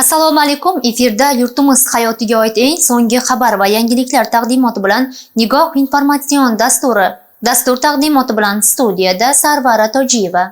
Assalomu alaykum. Efirda yurtimiz hayotiga oid eng so'nggi xabar va yangiliklar taqdimoti bilan Nigoh informatsion dasturi. Dastur taqdimoti bilan studiyada Sarvara Tojiyeva.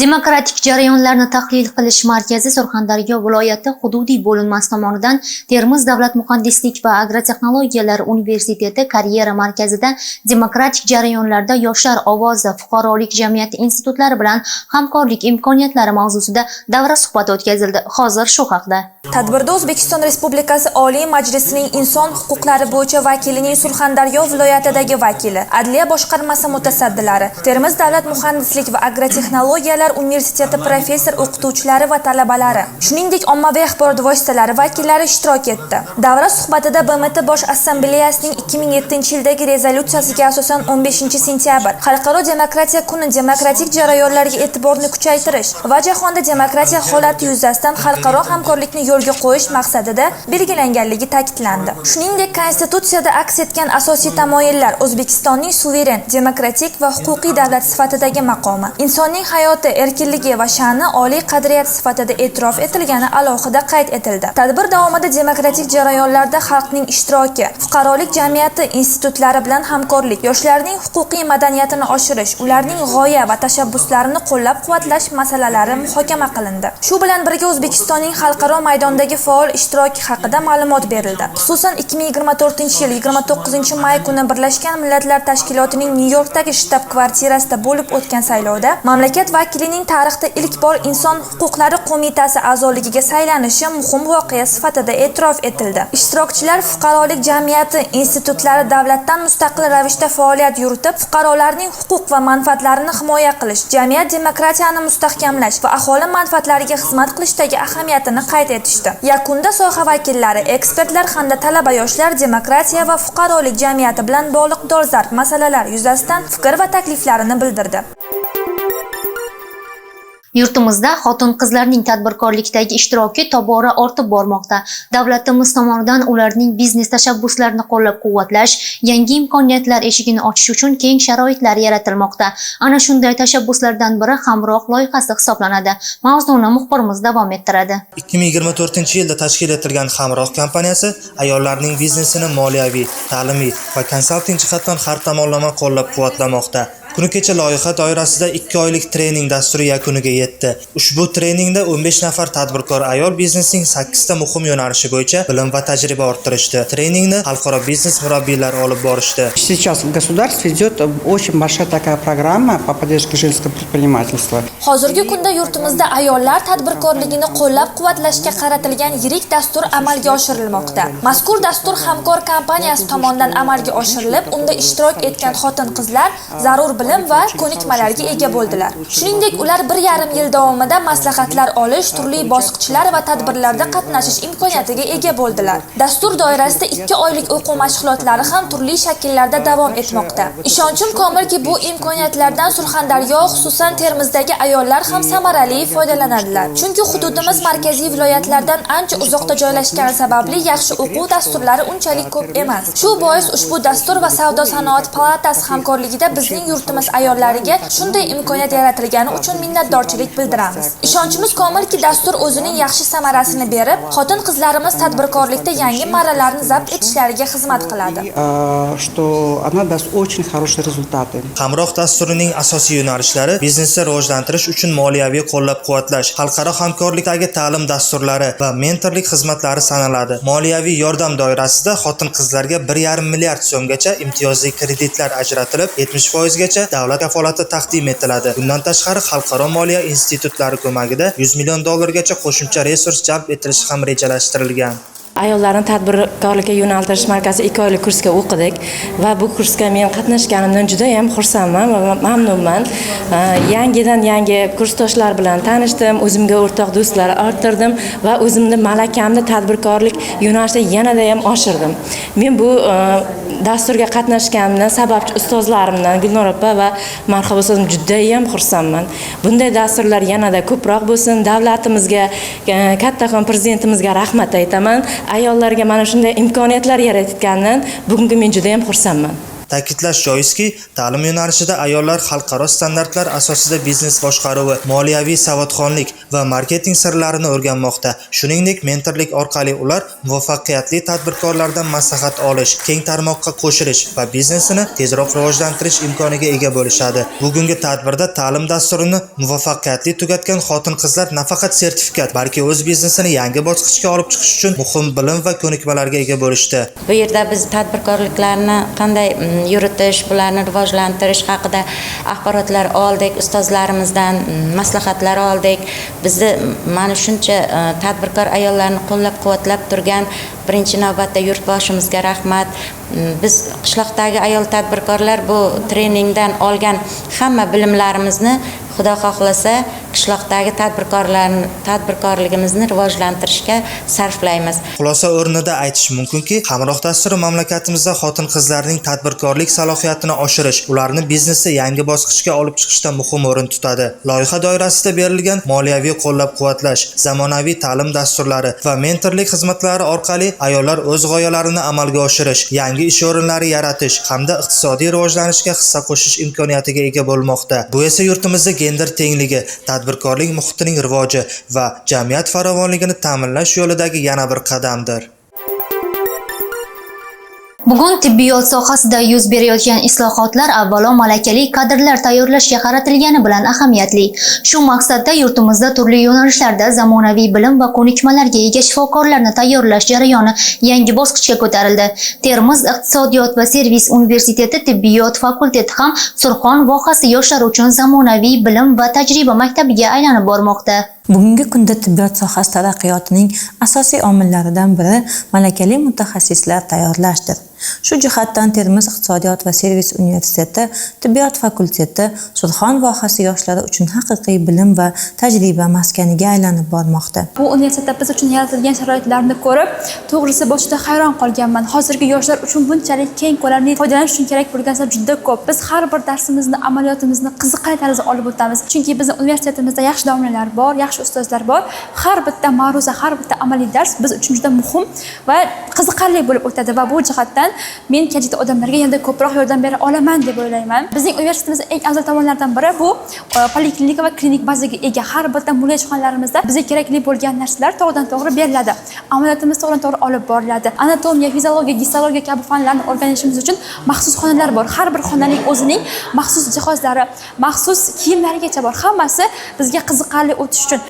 Demokratik jarayonlarni tahlil qilish markazi Surxondaryo viloyati hududiy bo'linmasi tomonidan Termiz davlat muhandislik va agrotexnologiyalar universiteti karyera markazida demokratik jarayonlarda yoshlar ovozi, fuqarolik jamiyati institutlari bilan hamkorlik imkoniyatlari mavzusida davra suhbati o'tkazildi. Hozir shu haqida. Tadbirda O'zbekiston Respublikasi Oliy Majlisining inson huquqlari bo'yicha vakilining Surxondaryo viloyatidagi vakili, Adliya boshqarmasi mutasaddilari, Termiz davlat muhandislik va agrotexnologiyalar universiteti professor o'qituvchilari va talabalari, shuningdek, ommaviy axborot vositalari vakillari ishtirok etdi. Davra suhbatida BMT Bosh Assambleyasining 2007-yildagi rezolyutsiyasiga asosan 15 sentyabr Xalqaro demokratiya kuni demokratik jarayonlarga e'tiborni kuchaytirish va jahonda demokratiya holati yuzasidan xalqaro hamkorlikni yo'lga qo'yish maqsadida belgilanganligi ta'kidlandi. Shuningdek, Konstitutsiyada aks etgan asosiy tamoyillar, O'zbekistonning suveren, demokratik va huquqiy davlat sifatidagi maqomi, insonning hayoti, erkinligi va sha'ni oliy qadriyat sifatida e'tirof etilgani alohida qayd etildi. Tadbir davomida demokratik jarayonlarda xalqning ishtiroki, fuqarolik jamiyati institutlari bilan hamkorlik, yoshlarning huquqiy madaniyatini oshirish, ularning g'oya va tashabbuslarini qo'llab-quvvatlash masalalari muhokama qilindi. Shu bilan birga, O'zbekistonning xalqaro maydondagi faol ishtiroki haqida ma'lumot berildi. Xususan, 2024-yil 29 may kuni Birlashgan Millatlar Tashkilotining Nyu-Yorkdagi shtab-kvartirasida bo'lib o'tgan saylovda mamlakat vakilining tarixda ilk bor Inson huquqlari qo'mitasi a'zoligiga saylanishi muhim voqea sifatida e'tirof etildi. Ishtirokchilar fuqarolik jamiyati institutlari davlatdan mustaqil ravishda faoliyat yuritib, fuqarolarning huquq va manfaatlarini himoya qilish, jamiyat demokratiyani mustahkamlash va aholi manfaatlariga xizmat qilishdagi ahamiyatini qayd etishdi. Yakunda soha vakillari, ekspertlar hamda talaba yoshlar demokratiya va fuqarolik jamiyati bilan bog'liq dolzarb masalalar yuzasidan fikr va takliflarini bildirdi. Yurtimizda xotin-qizlarning tadbirkorlikdagi ishtiroki tobora ortib bormoqda. Davlatimiz tomonidan ularning biznes tashabbuslarini qo'llab-quvvatlash, yangi imkoniyatlar eshigini ochish uchun keng sharoitlar yaratilmoqda. Ana shunday tashabbuslardan biri Hamroh loyihasi hisoblanadi. Mavzuni muxbirimiz davom ettiradi. 2024 yilda tashkil etilgan Hamroh kompaniyasi ayollarning biznesini moliyaviy, ta'limiy va konsalting jihatdan har tomonlama qo'llab-quvvatlamoqda. Kuni kecha loyiha doirasida 2 oylik trening dasturi yakuniga yetdi. Ushbu treningda 15 nafar tadbirkor ayol biznesning 8 ta muhim yo'nalishi bo'yicha bilim va tajriba orttirishdi. Treningni xalqaro biznes murabbiylari olib borishdi. Сейчас в государстве идет очень большая такая программа по поддержке женского предпринимательства. Hozirgi kunda yurtimizda ayollar tadbirkorligini qo'llab-quvvatlashga qaratilgan yirik dastur amalga oshirilmoqda. Mazkur dastur Hamkor kompaniyasi tomonidan amalga oshirilib, unda ishtirok etgan xotin-qizlar zarur bilim va ko'nikmalarga ega bo'ldilar. Shuningdek, ular 1,5 yil davomida maslahatlar olish, turli bosqichlar va tadbirlarda qatnashish imkoniyatiga ega bo'ldilar. Dastur doirasida 2 oylik o'quv mashg'ulotlari ham turli shakllarda davom etmoqda. Ishonchim komilki, bu imkoniyatlardan Surxondaryo, xususan, Termizdagi ayollar ham samarali foydalanadilar. Chunki hududimiz markaziy viloyatlardan ancha uzoqda joylashgani sababli yaxshi o'quv dasturlari unchalik ko'p emas. Shu bois ushbu dastur va Savdo-sanoat palatasi hamkorligida bizning yurtimiz ayollariga shunday imkoniyat yaratilgani uchun minnatdorchilik bildiramiz. Ishonchimiz komilki, dastur o'zining yaxshi samarasini berib, xotin-qizlarimiz tadbirkorlikda yangi marralarni zabt etishlariga xizmat qiladi. И что она даст очень хорошие результаты. Hamroh dasturining asosiy yo'nalishlari biznesni rivojlantirish uchun moliyaviy qo'llab-quvvatlash, xalqaro hamkorlikdagi ta'lim dasturlari va mentorlik xizmatlari sanaladi. Moliyaviy yordam doirasida xotin-qizlarga 1,5 milliard so'mgacha imtiyozli kreditlar ajratilib, 70% gacha davlat kafolati taqdim etiladi. Bundan tashqari, xalqaro moliya institutlari ko'magida 100 million dollargacha qo'shimcha resurs jalb etilishi ham rejalashtirilgan. Ayollarni tadbirkorlikka yo'naltirish markazi 2 oylik kursga o'qidik va bu kursga men qatnashganimdan juda yam xursandman va mamnunman. Yangidan yangi kursdoshlar bilan tanishdim, o'zimga o'rtoq do'stlar orttirdim va o'zimni malakamni tadbirkorlik yo'nalishida yanada ham oshirdim. Men bu dasturga qatnashganimdan, sababchi ustozlarimdan, Gulnor opa va Marhabo ustozim, judayam xursandman. Bunday dasturlar yanada ko'proq bo'lsin. Davlatimizga, kattakon Prezidentimizga rahmat aytaman. Ayollarga mana shunday imkoniyatlar yaratganidan bugungi men judayam xursandman. Ta'kidlash joizki, ta'lim yo'nalishida ayollar xalqaro standartlar asosida biznes boshqaruvi, moliyaviy savodxonlik va marketing sirlarini o'rganmoqda. Shuningdek, mentorlik orqali ular muvaffaqiyatli tadbirkorlardan maslahat olish, keng tarmoqqa qo'shilish va biznesini tezroq rivojlantirish imkoniga ega bo'lishadi. Bugungi tadbirda ta'lim dasturini muvaffaqiyatli tugatgan xotin-qizlar nafaqat sertifikat, balki o'z biznesini yangi bosqichga olib chiqish uchun muhim bilim va ko'nikmalarga ega bo'lishdi. Bu yerda biz tadbirkorliklarni qanday yuritish, bularni rivojlantirish haqida axborotlar oldik, ustozlarimizdan maslahatlar oldik. Bizni mana shuncha tadbirkor ayollarni qo'llab-quvvatlab turgan birinchi navbatda yurtboshimizga rahmat. Biz qishloqdagi ayol tadbirkorlar bu treningdan olgan hamma bilimlarimizni Xudo xohlasa qishloqdagi tadbirkorligimizni rivojlantirishga sarflaymiz. Xulosa o'rnida aytish mumkinki, Hamroh dasturi mamlakatimizda xotin-qizlarning tadbirkorlik salohiyatini oshirish, ularni biznesni yangi bosqichga olib chiqishda muhim o'rin tutadi. Loyiha doirasida berilgan moliyaviy qo'llab-quvvatlash, zamonaviy ta'lim dasturlari va mentorlik xizmatlari orqali ayollar o'z g'oyalarini amalga oshirish, yangi ish o'rinlari yaratish hamda iqtisodiy rivojlanishga hissa qo'shish imkoniyatiga ega bo'lmoqda. Bu esa yurtimizda gender tengligi, tadbirkorlik muhitining rivoji va jamiyat farovonligini ta'minlash yo'lidagi yana bir qadamdir. Bugun tibbiyot sohasida yuz berayotgan islohotlar avvalo malakali kadrlar tayyorlashga qaratilgani bilan ahamiyatli. Shu maqsadda yurtimizda turli yo'nalishlarda zamonaviy bilim va ko'nikmalarga ega shifokorlarni tayyorlash jarayoni yangi bosqichga ko'tarildi. Termiz iqtisodiyot va servis universiteti tibbiyot fakulteti ham Surxon vohasi yoshlari uchun zamonaviy bilim va tajriba maktabiga aylanib bormoqda. Bugungi kunda tibbiyot sohasi taraqqiyotining asosiy omillaridan biri malakali mutaxassislar tayyorlashdir. Shu jihatdan Termiz iqtisodiyot va servis universiteti tibbiyot fakulteti Surxon vohasi yoshlari uchun haqiqiy bilim va tajriba maskaniga aylanib bormoqda. Bu universitetda biz uchun yaratilgan sharoitlarni ko'rib, to'g'risi boshida hayron qolganman. Hozirgi yoshlar uchun bunchalik keng ko'lamli foydalanish uchun kerak bo'lgan narsalar juda ko'p. Biz har bir darsimizni, amaliyotimizni qiziqarli tarzda olib o'tamiz. Chunki bizning universitetimizda yaxshi domlalar bor, yaxshi ustozlar bor. Har bitta ma'ruza, har bitta amaliy dars biz uchun juda muhim va qiziqarli bo'lib o'tadi va bu jihatdan men kelajakda odamlarga yanada ko'proq yordam bera olaman deb o'ylayman. Bizning universitetimizning eng afzal tomonlaridan biri bu poliklinika va klinik bazaga ega. Har bitta muolajaxonalarimizda bizga kerakli bo'lgan narsalar to'g'ridan-to'g'ri beriladi. Amaliyotimiz to'g'ridan-to'g'ri olib boriladi. Anatomiya, fiziologiya, gistologiya kabi fanlarni o'rganishimiz uchun maxsus xonalar bor. Har bir xonaning o'zining maxsus jihozlari, maxsus kiyimlarigacha bor. Hammasi bizga qiziqarli o'tish uchun.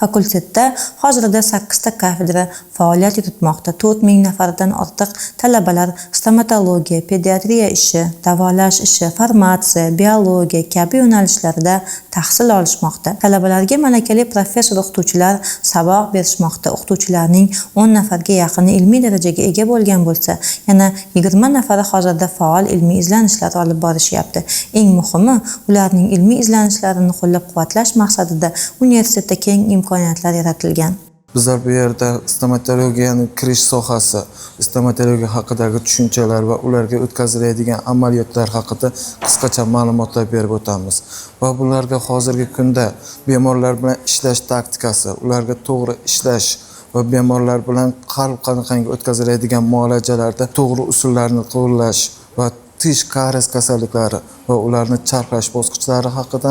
Fakultetda hozirda 8 ta kafedra faoliyat yuritmoqda. 4000 nafardan ortiq talabalar stomatologiya, pediatriya ishi, davolash ishi, farmatsiya, biologiya kabi yo'nalishlarda tahsil olishmoqda. Talabalarga malakali professor o'qituvchilar saboq berishmoqda. O'qituvchilarning 10 nafarga yaqini ilmiy darajaga ega bo'lgan bo'lsa, yana 20 nafari hozirda faol ilmiy izlanishlar olib borishyapti. Eng muhimi, ularning ilmiy izlanishlarini qo'llab-quvvatlash maqsadida universitetda keng imkoniyatlar yaratilgan. Bizlar bu yerda stomatologiyaning kirish sohasi, stomatologiya haqidagi tushunchalar va ularga o'tkaziladigan amaliyotlar haqida qisqacha ma'lumotlar berib o'tamiz. Va bularga hozirgi kunda bemorlar bilan ishlash taktikasi, ularga to'g'ri ishlash va bemorlar bilan har qanaqangi o'tkaziladigan muolajalarda to'g'ri usullarni qo'llash va tish karies kasalliklari va ularni charxlash bosqichlari haqida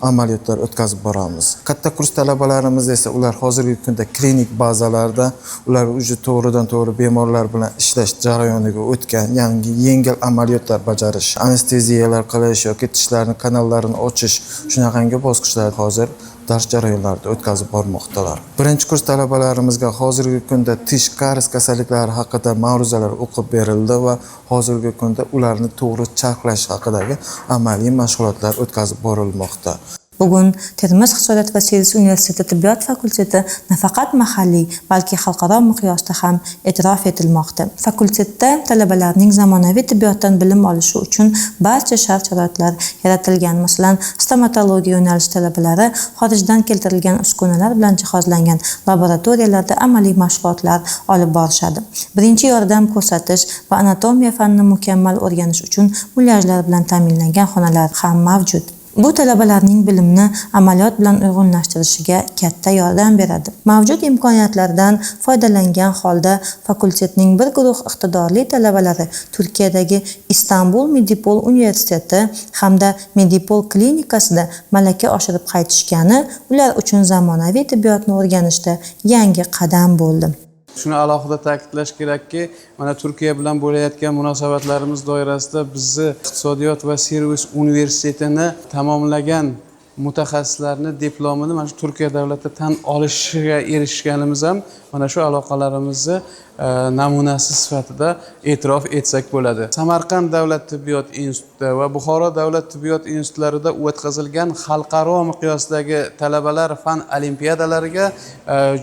amaliyotlar o'tkazib boramiz. Katta kurs talabalarimiz esa ular hozirgi kunda klinik bazalarda ular уже to'g'ridan to'g'ri bemorlar bilan ishlash jarayoniga o'tgan, ya'ni yengil amaliyotlar bajarish, anesteziyalar qilish yoki tishlarni kanallarini ochish shunaqangi bosqichlar hozir dars jarayonlarida o'tkazib bormoqdalar. Birinchi kurs talabalarimizga hozirgi kunda tish karies kasalliklari haqida ma'ruzalar o'qib berildi va hozirgi kunda ularni to'g'ri charxlash haqidagi amaliy mashg'ulotlar o'tkazib borilmoqda. Bugun Termiz iqtisodiyot va servis universiteti tibbiyot fakulteti nafaqat mahalliy, balki xalqaro miqyosda ham e'tirof etilmoqda. Fakultetda talabalarning zamonaviy tibbiyotdan bilim olishi uchun barcha shart-sharoitlar yaratilgan. Masalan, stomatologiya yo'nalishi talabalari xorijdan keltirilgan uskunalar bilan jihozlangan laboratoriyalarda amaliy mashg'ulotlar olib borishadi. Birinchi yordam ko'rsatish va anatomiya fanini mukammal o'rganish uchun mulyajlar bilan ta'minlangan xonalar ham mavjud. Bu talabalarning bilimni amaliyot bilan uyg'unlashtirishiga katta yordam beradi. Mavjud imkoniyatlardan foydalangan holda fakultetning bir guruh iqtidorli talabalari Turkiyadagi Istanbul Medipol universiteti hamda Medipol klinikasida malaka oshirib qaytishgani ular uchun zamonaviy tibbiyotni o'rganishda yangi qadam bo'ldi. Shuni alohida ta'kidlash kerakki, mana Turkiya bilan bo'layotgan munosabatlarimiz doirasida bizni iqtisodiyot va servis universitetini tamomlagan mutaxassislarni diplomini mana shu Turkiya davlati tan olishiga erishganimiz ham mana shu aloqalarimizni namunasi sifatida e'tirof etsak bo'ladi. Samarqand davlat tibbiyot instituti va Buxoro davlat tibbiyot institutlarida o'tkazilgan xalqaro miqyosdagi talabalar fan olimpiadalariga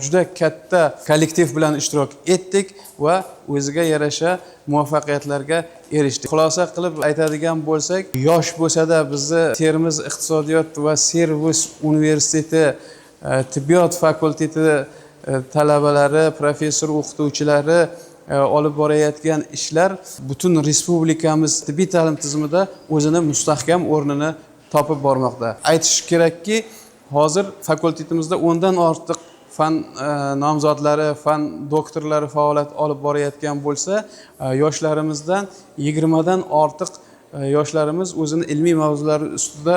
juda katta kollektiv bilan ishtirok etdik va o'ziga yarasha muvaffaqiyatlarga erishdik. Xulosa qilib aytadigan bo'lsak, yosh bo'lsa-da bizni Termiz iqtisodiyot va servis universiteti tibbiyot fakulteti talabalari, professor o'qituvchilari olib borayotgan ishlar butun respublikamiz tibbiy ta'lim tizimida o'zini mustahkam o'rnini topib bormoqda. Aytish kerakki, hozir fakultetimizda 10 dan ortiq fan nomzodlari, fan doktorlari faoliyat olib borayotgan bo'lsa, yoshlarimizdan 20 dan ortiq yoshlarimiz o'zini ilmiy mavzulari ustida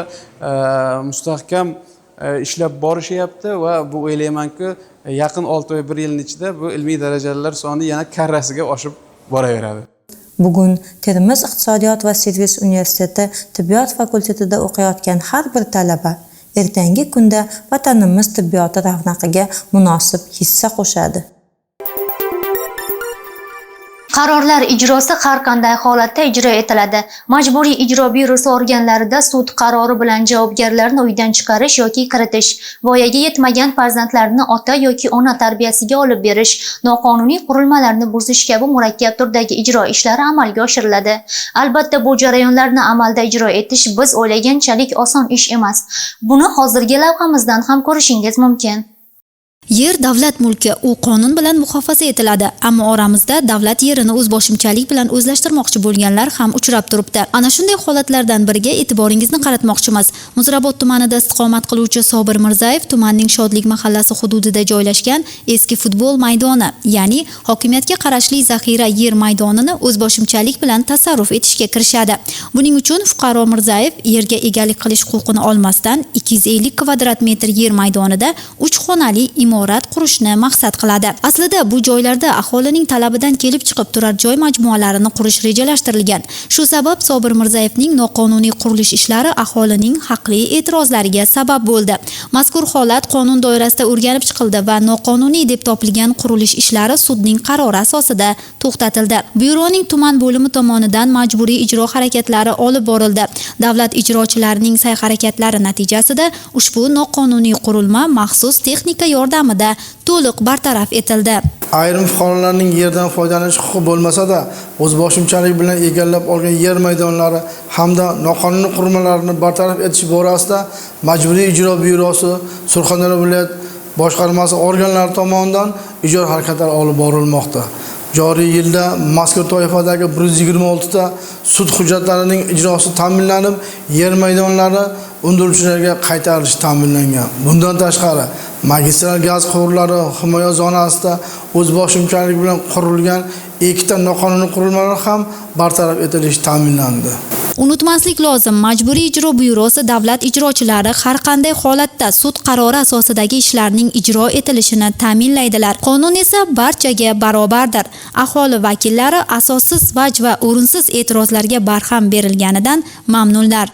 mustahkam ishlab borishyapti va bu o'ylaymanki, yaqin 6 oy 1 yilning ichida bu ilmiy darajalar soni yana karrasiga oshib boraveradi. Bugun Termiz iqtisodiyot va servis universiteti tibbiyot fakultetida o'qiyotgan har bir talaba ertangi kunda vatanimiz tibbiyoti ravnaqiga munosib hissa qo'shadi. Qarorlar ijrosi har qanday holatda ijro etiladi. Majburiy ijro byurosi organlarida sud qarori bilan javobgarlarni uydan chiqarish yoki kiritish, voyaga yetmagan farzandlarni ota yoki ona tarbiyasiga olib berish, noqonuniy qurilmalarni buzish kabi murakkab turdagi ijro ishlari amalga oshiriladi. Albatta, bu jarayonlarni amalda ijro etish biz o'ylaganchalik oson ish emas. Buni hozirgi lavhamizdan ham ko'rishingiz mumkin. Yer davlat mulki, u qonun bilan muhofaza etiladi, ammo oramizda davlat yerini o'zboshimchalik bilan o'zlashtirmoqchi bo'lganlar ham uchrab turibdi. Ana shunday holatlardan biriga e'tiboringizni qaratmoqchimiz. Muzrabot tumanida istiqomat qiluvchi Sobir Mirzayev tumanning Shodlik mahallasi hududida joylashgan eski futbol maydoni, ya'ni hokimiyatga qarashli zaxira yer maydonini o'zboshimchalik bilan tasarruf etishga kirishadi. Buning uchun fuqaro Mirzayev yerga egalik qilish huquqini olmasdan 250 kvadrat metr yer maydonida 3 xonali imorat qurishni maqsad qiladi. Aslida bu joylarda aholining talabidan kelib chiqib turar joy majmualarini qurish rejalashtirilgan. Shu sabab Sobir Mirzayevning noqonuniy qurilish ishlari aholining haqli e'tirozlariga sabab bo'ldi. Mazkur holat qonun doirasida o'rganib chiqildi va noqonuniy deb topilgan qurilish ishlari sudning qarori asosida to'xtatildi. Byuroning tuman bo'limi tomonidan majburiy ijro harakatlari olib borildi. Davlat ijrochilarining sa'y-harakatlari natijasida ushbu noqonuniy qurilma maxsus texnika yordamida to'liq bartaraf etildi. Ayrim fuqarolarning yerdan foydalanish huquqi bo'lmasa-da, o'zboshimchalik bilan egallab olgan yer maydonlari hamda noqonuniy qurilmalarni bartaraf etish borasida Majburiy ijro byurosi Surxondaryo viloyat boshqarmasi organlari tomonidan ijro harakatlari olib borilmoqda. Joriy yilda mazkur toifadagi 126 ta sud hujjatlarining ijrosi ta'minlanib, yer maydonlari undiruvchilarga qaytarilishi ta'minlangan. Bundan tashqari, magistral gaz quvurlari himoya zonasida o'zboshimchalik bilan qurilgan 2 ta noqonuniy qurilmalar ham bartaraf etilishi ta'minlandi. Unutmaslik lozim, Majburiy ijro byurosi davlat ijrochilari har qanday holatda sud qarori asosidagi ishlarning ijro etilishini ta'minlaydilar. Qonun esa barchaga barobardir. Aholi vakillari asossiz vaj va o'rinsiz e'tirozlarga barham berilganidan mamnunlar.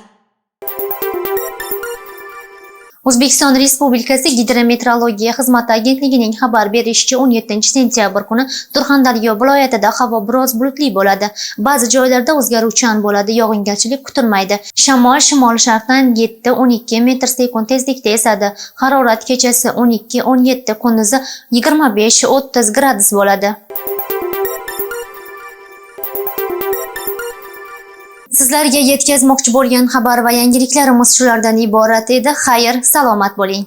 O'zbekiston Respublikasi Gidrometeorologiya xizmati agentligining xabar berishicha 17 sentyabr kuni Surxondaryo viloyatida havo biroz bulutli bo'ladi. Ba'zi joylarda o'zgaruvchan bo'ladi, yog'ingarchilik kutilmaydi. Shamol shimol-sharqdan 7-12 metr sekund tezlikda esadi. Harorat kechasi 12-17, kunduzi 25-30 gradus bo'ladi. Sizlarga yetkazmoqchi bo'lgan xabar va yangiliklarimiz shulardan iborat edi. Xayr, salomat bo'ling.